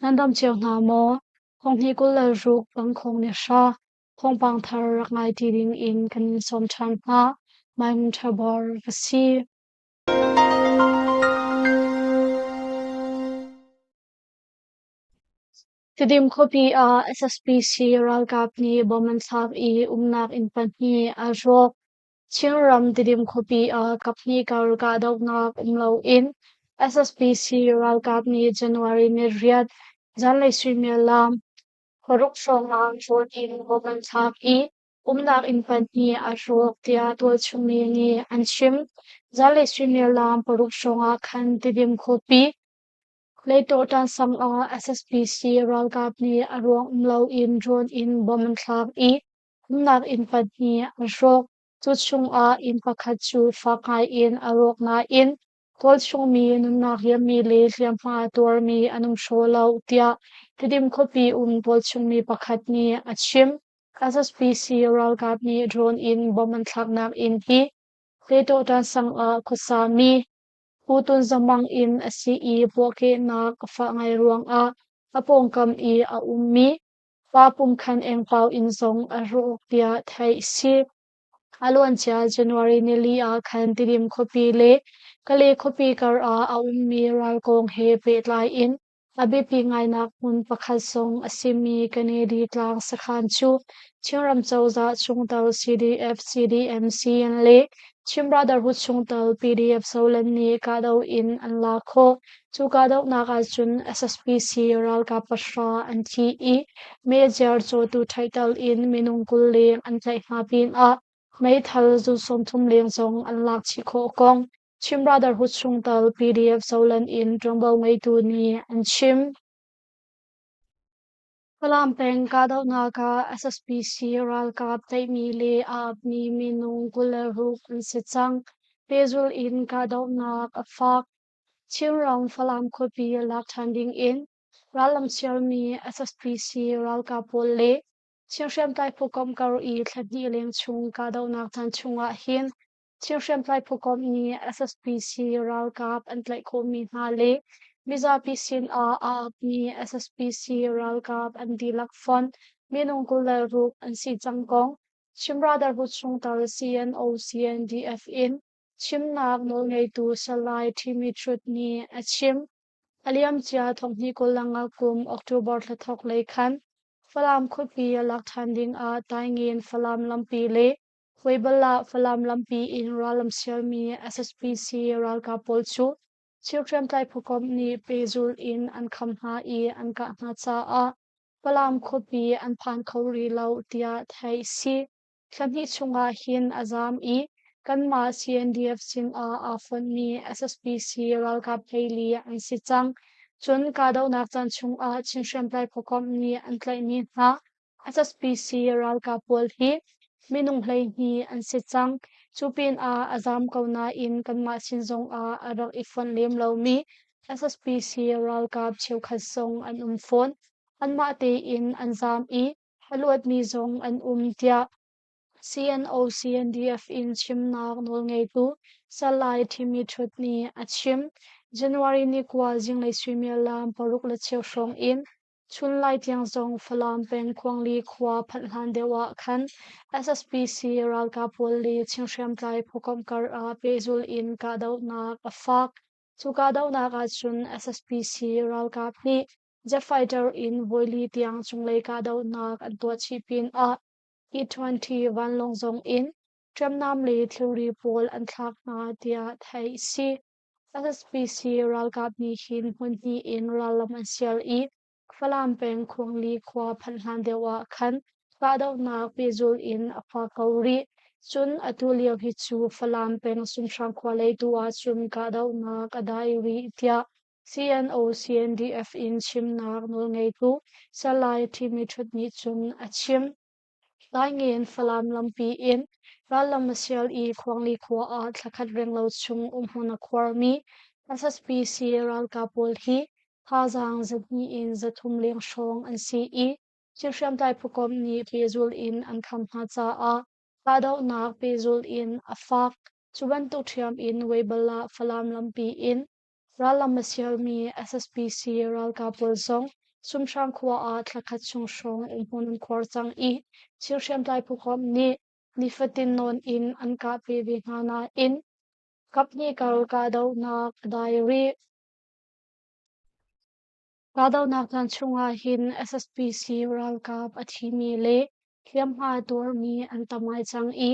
Nan dam cio hna maw? Thonghnih 26 tangkhawng ni hra thawngpang thar rak ngai ti ding in kan in sawm ṭhan hna. Maimun Ṭhabor ka si. Tidim khuapi ah SSPC ralkap nih bom an thlak i umnak inn pahnih a rawk. Chinram Tidim khuapi ah kaphnih kar kahdohnak um loin SSPC ralkap nih January ni riat zanlei suimilam paruk hrawng ah drone in bom an thlak i umnak inn pahnih a rawk tiah tualchung mi nih an chim. Zanlei suimilam paruk hrawng ah khan Tidim khuapi Leitawh ṭansang ah SSPC ralkap nih a ruang um loin drone in bom an thlak i umnak inn pahnih a hrawk. Cu chungah inn pakhat cu fak ngaiin a rawk nain tualchungmi nunnak liammi le hliamhma tuarmi an um hraw lo tiah Tidim khuapi um tualchungmi pakhat nih a chim. SSPC ralkap nih drone in bom an thlaknak inn hi Leitawh ṭansang ah khuasami Pu Tun Za Mang inn a si i puahkehnak a fah ngai ruangah a pawngkam i a ummi pa pumkhan engpau inn zong a rawk tiah theih a si. A luancia January nili ah khan Tidim khuapi le Kale khuapi kar ah a ummi ral kong he pehtlai in A biapi ngainak hmun pakhat zong a simi Kennedy Tlang sakhan cu Chinram cozah chungtel CDF, CDM, CN le Chin Brotherhood chungtel PDF Zoland nih kahdoh in an lak khawh. Cu kahdohnak ahcun SSPC ralkap pahra an thi i Major cawtu ṭhaital in minung 20 leng an tlaih hna pinah meithal zu 30 leng zong an lak chih khawh kong Chin Brotherhood chungtel PDF Zoland in ṭuanvo ngeitu nih an chim. Falam peng kahdohnak ah SSPC ralkap tlaihmi le aa apmi minung 26 an si cang. Pehzulh in kahdohnak a fak. Chinram Falam khuapi lak ṭhan ding in rallam sialmi SSPC ralkap pawl le Chin hriamtlai phukomh kar i thla hnih leng chung kahdohnak caan chungah hin Chin hriamtlai phukomh nih SSPC ralkap an tlaih khawhmi hna le mizapi sin ah aa apmi SSPC ralkap an dihlak fonh minung 26 an si cang kong Chin Brotherhood chungtel CNO CNDF in chimnak nawlngeitu Salai Thimi Hrut nih a chim. A liamcia thonghnih 25 kum October thla thawk lei khan Falam khuapi lak ṭhan ding ah Taingen Falam lampi le Huaibal ah Falam lampi in rallam sialmi SSPC ralkap pawl cu Chin hriamtlai phukomh nih pehzulh in an kham hna i an kah hna caah Falam khuapi an phan kho rih lo tiah theih a si. Thla hnih chungah hin a zaam i kanmah CNDF sinah aa fonhmi SSPC ralkap 14 an si cang. Cun kahdohnak caan chungah Chin hriamtlai phukomh nih an tlaihmi hna SSPC ralkap pawl hi minung 12 an si cang. Cu pinah a zaam ko nain kanmah sin zongah a rak i fonh lem lomi SSPC ralkap cheukhat zong an um fawn. Anmah tein an zaam i a luatmi zong an um tiah CNO CNDF in chimnak nawlngeitu Salai Thimi Htut nih a chim. January ni kua zinglei suimilam paruk le cheu hrawng in Chunlai tiang zong Falam peng Khuangli khua phanh hlan deuh ah khan SSPC ralkap pawl le Chin hriamtlai phukomh kar ah pehzulh in kahdohnak a fak. Cu kahdohnak ahcun SSPC ralkap nih jet fighter in voili tiang cunglei kahdohnak an tuah chih pinah E-20 vanlawng zong in hriamnam le thilri pawl an thlak hna tiah theih a si. SSPC ralkap nih hin hmunhnih in rallam an sial i Falam peng Khuangli khua phanh hlan deuh ah khan kahdohnak pehzulh in a fak ko rih. Cun atu lio hi cu Falam peng Sumhrang khua lei tu ahcun kahdohnak a dai rih tiah CNO CNDF in chimnak nawlngeitu Salai Thimi Htut nih cun a chim. Taingen Falam lampi in rallam a sial i Khuangli khua ah thlakhat renglo chung umhmun a khuarmi SSPC ralkap pawl hi thazaang 200 in 300 leng hrawng an si i Chin hriamtlai phukomh nih pehzulh in an kham hna caah kahdohnak pehzulh in a fak. Cu bantuk ṭhiam in Weibal ah Falam lampi in rallam a sialmi SSPC ralkap pawl zong. Sumhrang khua ah thlakhat chung hrawng umhmun an khuar cang i Chin hriamtlai phukomh nih nifatin nawn in an kah pe ve hna nain kaphnih kar kahdohnak a dai rih. Kahdohnak caan chungah hin SSPC ralkap a thimi le hliamhma tuarmi an tam ngai cang i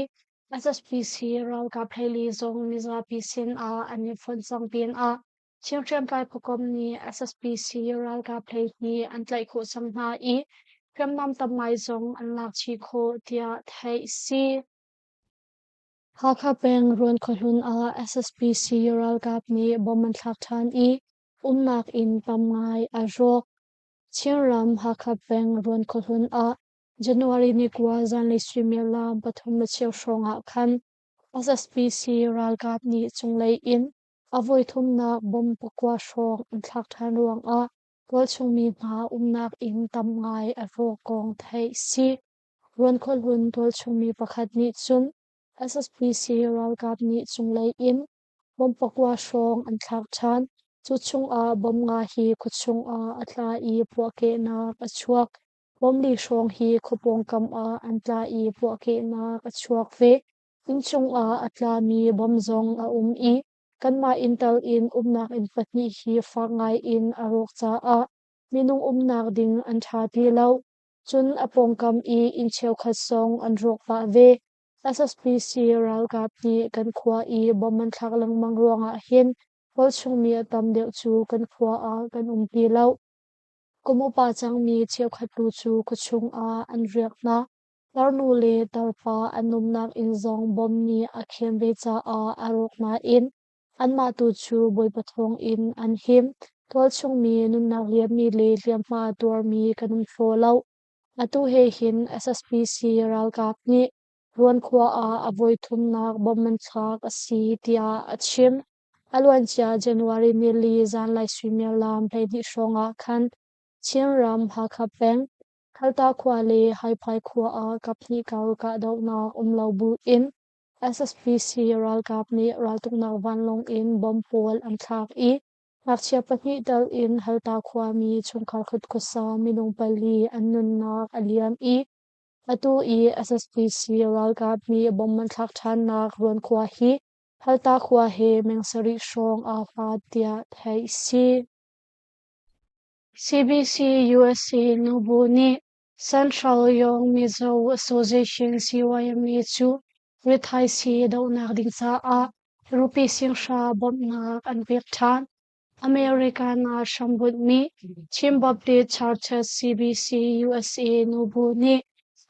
SSPC ralkap 14 zong mizapi sin ah an i fonh cang pinah Chin hriamtlai phukomh nih SSPC ralkap 12 an tlaih khawh cang hna i hriamnam tam ngai zong an lak chih khawh tiah theih a si. Hakha peng Ruan khuahlun ah SSPC ralkap nih bomb an thlak ṭhan i umnak inn tam ngai a rawk. Chinram Hakha peng Ruan khuahlun ah January ni 9 zanlei suimilam 3:15 hrawng ah khan SSPC ralkap nih cunglei in a voithumnak bomb pakua hrawng an thlak ṭhan ruangah tualchung mi hna umnak inn tam ngai a rawk kong theih a si. Ruan khuahlun tualchung mi pakhat nih cun SSPC ralkap nih cunglei in bomb pakua hrawng an thlak ṭhan. Cu chungah bomb nga hi khuachung ah a tla i puahkehnak a chuak. Bomb li hrawng hi khua pawngkam ah an tla i puahkehnak a chuak ve. Innchung ah a tlami bomb zong a um i kanmah inn tal in umnak inn pahnih hi fak ngai in a rawk caah minung umnak ding an ṭha ti lo. Cun a pawngkam i inn cheukhat zong an rawk pah ve. SSPC ralkap nih kan khua i bomb an thlak lengmang ruangah hin tualchungmi a tam deuh cu kan khua ah kan um ti lo. Kum upa cangmi cheukhat tu cu khuachung ah an riak hna. Tarnu le tarpa an umnak inn zong bomb nih a khen ve caah a rawk nain anmah tu cu Bawipa thawng in an him. Tualchungmi nunnak liammi le hliamhma tuarmi kan um hraw lo. Atu he hin SSPC ralkap nih Ruan khua ah a voithumnak bomb an thlak a si tiah a chim. A luancia January nili zanlei suimilam 12 hrawng ah khan Chinram Hakha peng Thalta khua le Haiphai khua ah kaphnih kar kahdohnak um lo buin SSPC ralkap nih raltuknak vanlawng in bomb pawl an thlak i ngakchia pahnih tal in Halta khuami chungkhar khat khuasa minung pali an nunnak a liam i atu i SSPC ralkap nih bomb an thlak ṭhannak Ruan khua hi Halta khua he meng sarih hrawng aa hlat tiah theih a si. CBC USA nubu nih Central Young Mizo Association CYMA cu rithaisii dohnak ding caah rupee singhra bawmhnak an pek ṭhan. American ah hrambunhmi Chin Baptist Churches CBC USA nubu nih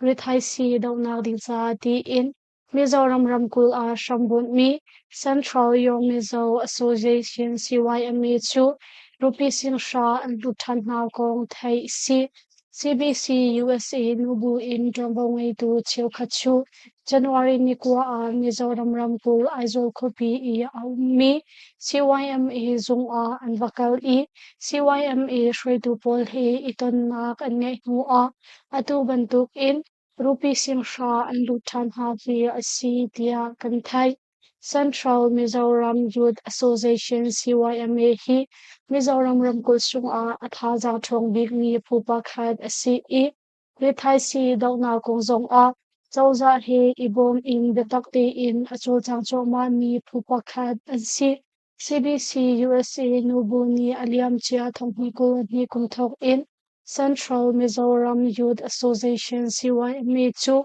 rithaisii dohnak ding caah tiin Mizoram ramkulh ah hrambunhmi Central Young Mizo Association CYMA cu rupee singhra an hlut ṭhan hna kong theih a si. CBC USA nubu in ṭuanvo ngeitu cheukhat cu January ni 9 ah Mizoram ramkulh Aizawl khuapi i a ummi CYMA zung ah an va kal i CYMA hruaitu pawl he i tonnak an ngeih hnu ah atu bantuk in Rupee singhra an lut ṭhan hna hi a si tiah kan theih. Central Mizoram Youth Association CYMA hi Mizoram ramkulh chungah a thazaang ṭhawng bikmi phu pakhat a si i rithaisii dohnak kong zongah cozah he i bawm in biatak tein a cawlcang cuahmahmi phu pakhat an si. CBC USA nubu nih a liamcia thonghnih 22 kum thawk in Central Mizoram Youth Association CYMA cu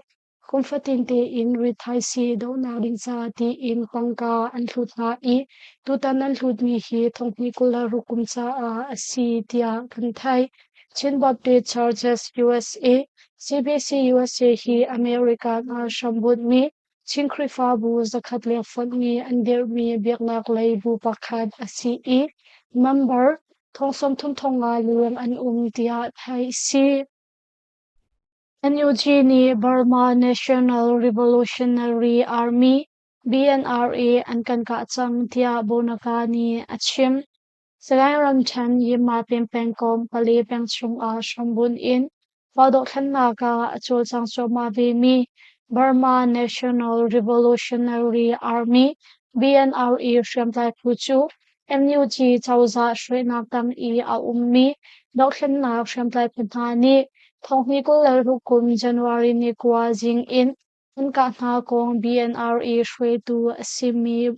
kum fatin tein rithaisii dohnak ding ca tiin tangka an hlut hna i tutan an hlutmi hi thonghnih 26 kum caah a si tiah kan theih. Chin Baptist Churches USA CBC USA hi American ah hrambunhmi Chin Khrihfabu zakhat le fonh nih an dirhmi biaknak lei bu pakhat a si i member thong 30 thong nga leng an um tiah theih a si. NUG nih Burma National Revolutionary Army BNRA an kan kah cang tiah Bonaka nih a chim. Sagaing ramṭhen Yinmapin pengkomh Pale peng chungah hrambunh in raldohthlennak ah a cawlcang cuahmah vemi Burma National Revolutionary Army BNRA hriamtlai phu cu NUG cozah hruainak tang i a ummi dohthlennak hriamtlai phu hna nih thonghnih 26 kum January ni 9 zing in an kah hna kong BNRA hruaitu a simi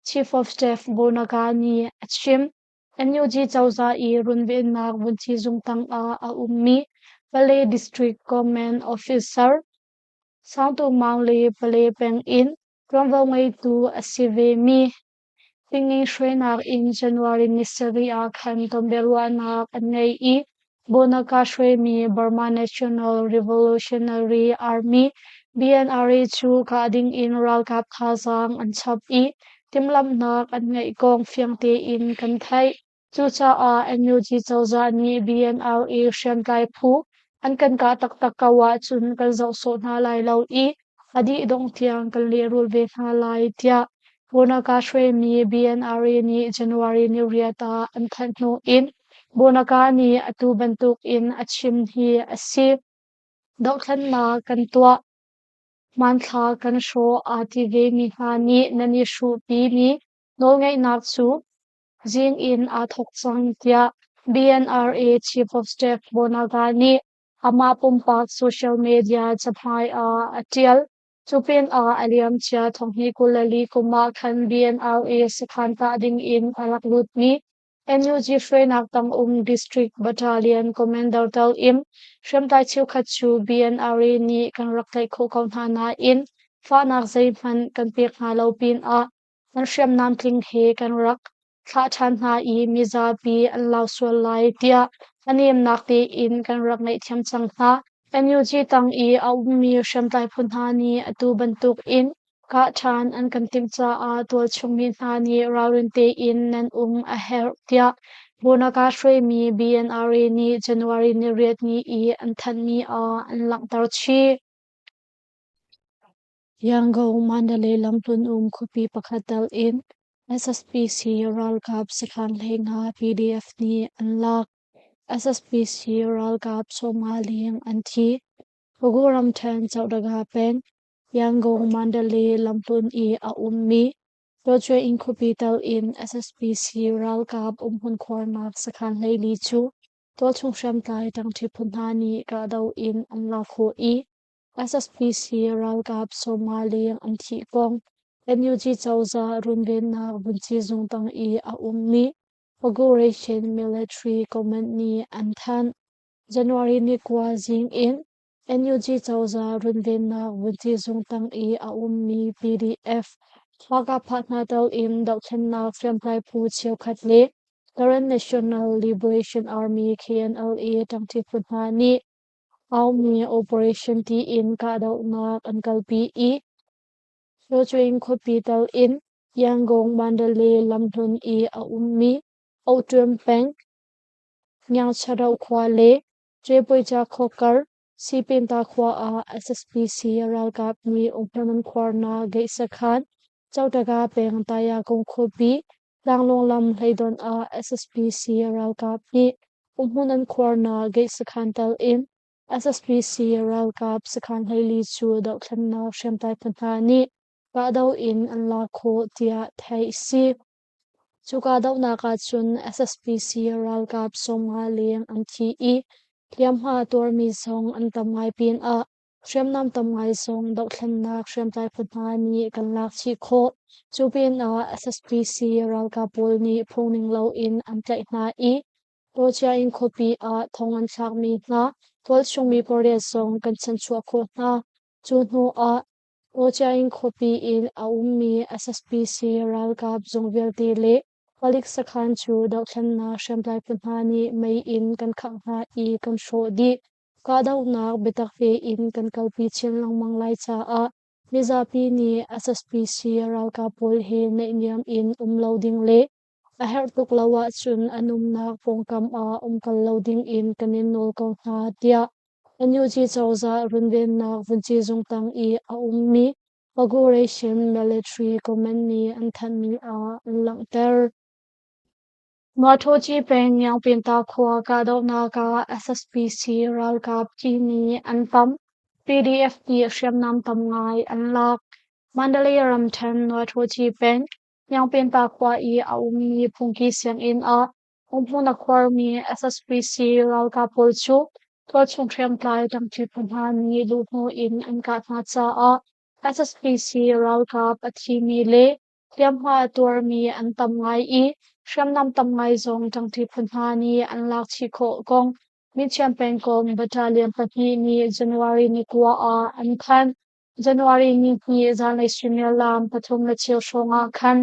Chief of Staff Bonaga nih a chim. NUG cozah i runvennak vunci zung tangah a ummi Pale District Command Officer Sangtu Maung le Pale peng in ṭuanvo ngeitu a si vemi Tinging hruainak in January ni sarih ah khan tonbiaruahnak an ngei i Bonaka hruaimi Burma National Revolutionary Army BNRA cu kah ding in ralkap thazaang an chap i timhlamhnak an ngeih kong fiang tein kan theih. Cucaah NUG cozah nih BNRA hriamtlai phu an kan kah taktak ko ahcun kan zoh sawh hna lai lo i a dih dongh tiang kan lehrul ve hna lai tiah Bonaka hruaimi BNRA nih January ni riat ah an thanh hnu in Bonaka nih atu bantuk in a chim hi a si. Dohthlennak kan tuah. Hmanthlak kan hrawh aa ti vemi hna nih nan i hruhpimi nawlngeihnak cu zing in aa thawk cang tiah BNRA Chief of Staff Bonaga nih amah pumpak social media cahmai ah a ṭial. Cu pinah a liamcia thonghnih 24 kum ah khan BNRA sakhan tah ding in a rak lutmi NUG hruainak tangum District Battalion Commander tal in hriamtlai cheukhat cu BNRA nih kan rak tlaih khawh ko hna nain fahnak zeihmanh kan pek hna lo pinah an hriamnam tling he kan rak thlah ṭhan hna i mizapi an lau sual lai tiah a nemnak tein kan rak ngaihthiam cang hna. NUG tang i a ummi hriamtlai phu hna nih atu bantuk in kah ṭhan an kan timh caah tualchung mi hna nih ralrin tein nan um a herh tiah Bonaka hruaimi BNRA nih January ni riat ni i an thanhmi ah an langhter chih. Yangon, Mandalay lamtlun um khuapi pakhat tal in SSPC ralkap sakhan 15 PDF nih an lak. SSPC ralkap 50 leng an thi. Pagu ramṭhen Chowdaga peng, Yangon, Mandalay lamtlun i a ummi Tawcuain khuapi tal in SSPC ralkap umhmun khuarnak sakhan 14 cu tualchung hriamtlai ṭangṭi phu hna nih kahdoh in an lak khawh i SSPC ralkap 50 leng an thih kong NUG cozah runvennak vunci zung tang i a ummi Operation Military Command nih an thanh. January ni 9 zing in NUG cozah runvennak vunci zung tang i a ummi PDF ralkap hna tel in dohthlennak hriamtlai phu cheukhat le Karen National Liberation Army KNLA ṭangṭi phu hna nih Aumi Operation tiin kahdohnak an kalpi i Hlutuin khuapi tal in Yangon Mandalay lamhlun i a ummi Otuam peng Ngiangchado khua le Cepuica khua kar Sipinta khua ah SSPC ralkap nih umhmun an khuarnak gate sakhan Cotaga peng Tayakung khuapi Tlanglawng lam hleidonh ah SSPC ralkap nih umhmun an khuarnak gate sakhan tal in SSPC ralkap sakhan 14 cu dohthlennak hriamtlai phu hna nih kahdoh in an lak khawh tiah theih a si. Cu kahdohnak ahcun SSPC ralkap 50 leng an thi i hliamhma tuarmi zong an tam ngai pinah hriamnam tam ngai zong dohthlennak hriamtlai phu hna nih kan lak chih khawh. Cu pinah SSPC ralkap pawl nih phungning loin an tlaih hna i Tawciain khuapi ah thong an thlakmi hna tualchung mi pariat zong kan chanchuah khawh hna. Cu hnu ah Tawciain khuapi in a ummi SSPC ralkap zung vialte le palik sakhan cu dohthlennak hriamtlai phu hna nih mei in kan khangh hna i kan hrawh dih. Kahdohnak biatak tein kan kalpi chin lengmang lai caah mizapi nih SSPC ralkap pawl he naihniam in um lo ding le a herh tuk lo ahcun an umnak pawngkam ah umkal lo ding in kan in nawl ko hna tiah NUG cozah runvennak vunci zung tang i a ummi Operation Military Command nih an thanhmi ah an langhter. Muaṭhawci peng Ngiangpinta khua kahdohnak ah SSPC ralkap thimi an tam. PDF nih hriamnam tam ngai an lak. Mandalay ramṭhen Muaṭhawci peng. Hniangpenta khua i a ummi phungki sianginn ah umhmun a khuarmi SSPC ralkap pawl cu tualchung hriamtlai ṭangṭi phu hna nih luhhnawh in an kah hna caah SSPC ralkap a thimi le hliamhma a tuarmi an tam ngai i hriamnam tam ngai zong ṭangṭi phu hna nih an lak chih khawh kong Minchiam pengkomh battalion pahnih nih January ni 9 ah an thanh. January ni hnih zanlei suimilam 3:15 hrawng ah khan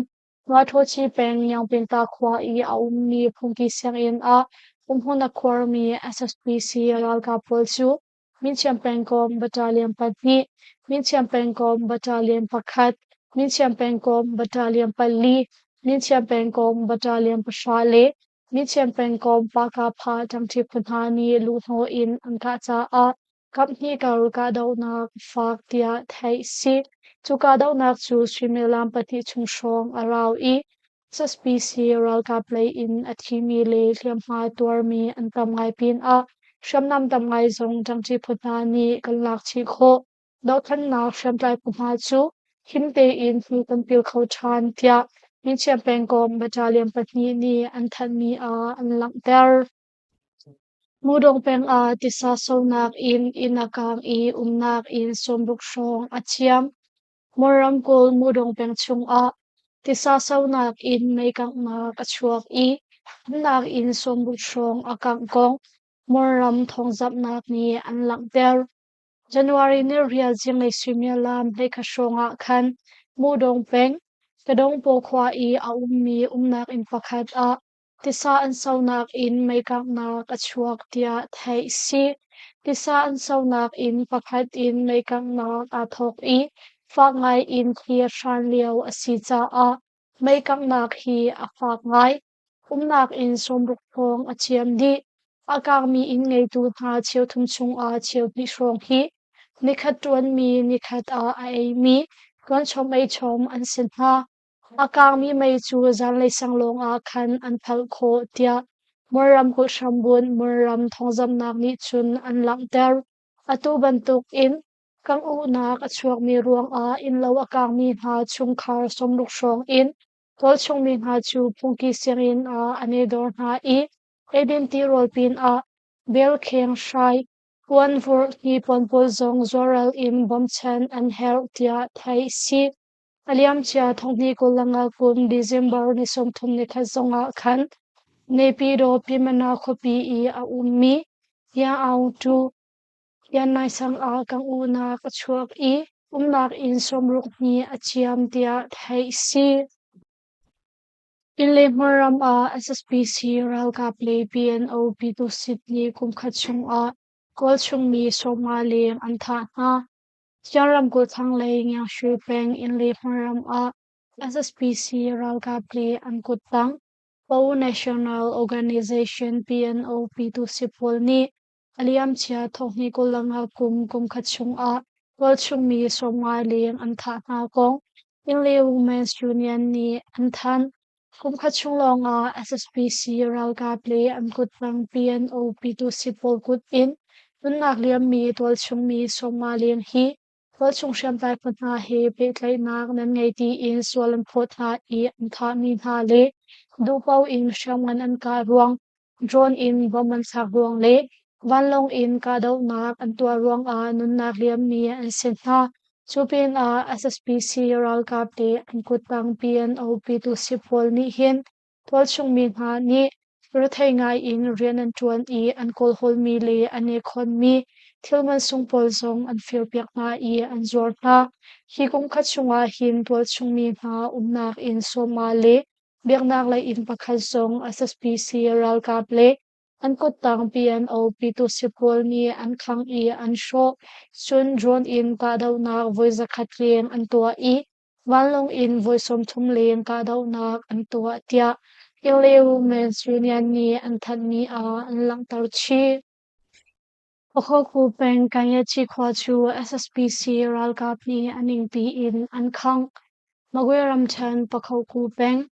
Muaṭhawchi peng Ngiangpinta khua i a ummi phungki sianginn ah umhmun a khuarmi SSPC ralkap pawl cu Minchiam pengkomh battalion pahnih, Minchiam pengkomh battalion pakhat, Minchiam pengkomh battalion pali, Minchiam pengkomh battalion pahra le Minchiam pengkomh Pahkapha ṭangṭi phu hna nih luhhnawh in an kah caah kaphnih kar kahdohnak a fak tiah theih a si. Cu kahdohnak cu suimilam pahnih chung hrawng a rau i SSPC ralkap lei in a thimi le hliamhma tuarmi an tam ngai pinah hriamnam tam ngai zong ṭangṭi phu hna nih kan lak chih khawh. Dohthlennak hriamtlai phu hna cu him tein hnu kan pil kho ṭhan tiah Minchiam pengkomh battalion pahnih nih an thanhmi ah an langhter. Mudawng peng ah tisa sonak in inn a kaang i umnak inn 60 hrawng a ciam. Mor ramkulh Mudawng peng chungah tisa sonak in mei kanghnak a chuak i umnak inn 60 hrawng a kangh kong Mor ram thawngzamhnak nih an langhter. January ni rial zinglei suimilam 11 hrawng ah khan Mudawng peng, Kadawngpaw khua i a ummi umnak inn pakhat ah Tisa an sonak in meikanghnak a chuak tiah theih a si. Tisa an sonak inn pakhat in meikanghnak aa thawk i fak ngai in thli a hran lio a si caah meikanghnak hi a fak ngai. Umnak inn 60 hrawng a ciam dih. A kangmi inn ngeitu hna cheuthum chungah cheuhnih hrawng hi nikhat ṭuanmi nikhat ah a eimi ṭuanchom eichom an si hna. A kangmi mei cu zanlei sang lawngah khan an phalh khawh tiah Mor ramkulh hrambunh Mor ram thawngzamhnak nih cun an langhter. Atu bantukin kangh-uhnak a chuakmi ruangah innlo a kangmi hna chungkhar 60 hrawng in tualchungmi hna cu phungki sianginn ah an i dor hna i eidin tirawl pinah belkheng hrai, puanvurh, hnipuan pawl zong zuaral in bawmchan an herh tiah theih a si. A liamcia thonghnih 25 kum December ni 31 zongah khan Naypyidaw Pyinmana khuapi i a ummi Yan Aung Tu Yannai-sang ah kangh-uhnak a chuak i umnak inn 60 hnih a ciam tiah theih a si. Inn le hmunram ah SSPC ralkap le PNO Pyitusit nih kumkhat chungah Kawl chungmi 50 leng an thah hna. Siang ramkulh thlanglei Ngiangshwe peng inn le hmunram ah SSPC ralkap le an kuttang Po National Organization PNO Pyitusi pawl nih a liamcia thonghnih 25 kum kumkhat chungah tualchung mi 50 leng an thah hna kong Inle Women's Union nih an thanh. Kumkhat chung lawngah SSPC ralkap le an kuttang PNO Pyitusi pawl kut in nunnak liammi tualchung mi 50 leng hi tualchung hriamtlai phu hna he pehtlaihnak nan ngei tiin sual an phawt hna i an thahmi hna le duhpaoh in hriamngan an kah ruang, drone in bomb an thlak ruang le vanlawng in kahdohnak an tuah ruangah nunnak liammi an si hna. Cu pinah SSPC ralkap le an kuttang PNO Pyitusi pawl nih hin tualchung mi hna nih rethei ngai in rian an ṭuan i an kawlhawlmi le an i khonmi thil mansung pawl zong an firpiak hna i an zuar hna. Hi kum khat chungah hin tualchung mi hna umnak inn 50 le biaknak lei inn pakhat zong SSPC ralkap le an kuttang PNO Pyitusi pawl nih an khangh i an hrawh. Cun drone in kahdohnak voi 100 leng an tuah i vanlawng in voi 30 leng kahdohnak an tuah tiah Inle Women's Union nih an thanhmi ah an langhter chih. Pakhoku peng Kanyachi khua cu SSPC ralkap nih a ningpi in an khangh. Magwe ramṭhen Pakhoku peng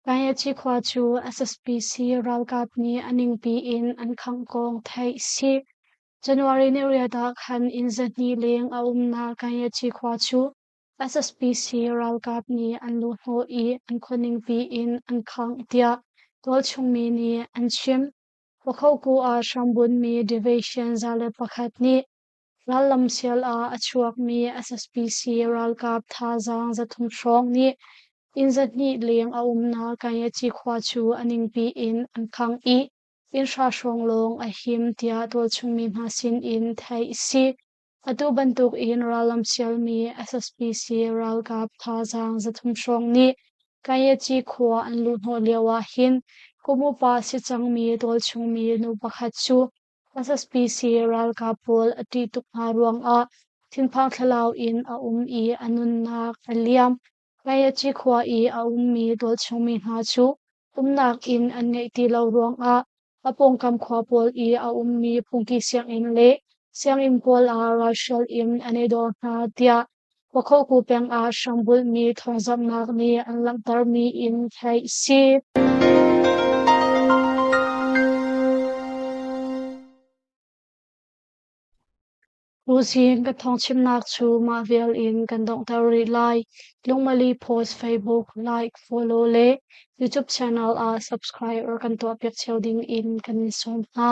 Kanyachi khua cu SSPC ralkap nih a ningpi in an khangh kong theih a si. January ni riat ah khan inn 200 leng a umnak Kanyachi khua cu SSPC ralkap nih an luhhnawh i an khua ningpi in an khangh tiah tualchung mi nih an chim. Pakhoku ah hrambunhmi Division 101 nih rallam sial ah a chuakmi SSPC ralkap thazaang 300 hrawng nih inn 200 leng a umnak Kanyaci khua cu a ningpi in an khangh i inn hra hrawng lawng a him tiah tualchung mi hna sin in theih a si. Atu bantuk in rallam sialmi SSPC ralkap thazaang 300 hrawng nih Kanyaci khua an luhhnawh lio ah hin kum upa si cangmi tualchungmi nu pakhat cu SSPC ralkap pawl a ṭih tuk hna ruangah thinphang thlalau in a um i a nunnak a liam. Kanyaci khua i a ummi tualchungmi hna cu umnak inn an ngeih ti lo ruangah a pawngkam khua pawl i a ummi phungki sianginn le sianginn pawl ah ralhrial in an i dor hna tiah Pakhoku peng ah hrambulhmi thawngzamhnak nih an langhtermi in theih a si. Tuzing ka thawngchimnak cu mah vial in kan donghter rih lai. Lungmali Post Facebook like, follow le YouTube channel ah subscribe or kan tuahpiak cio ding in kan in sawm hna.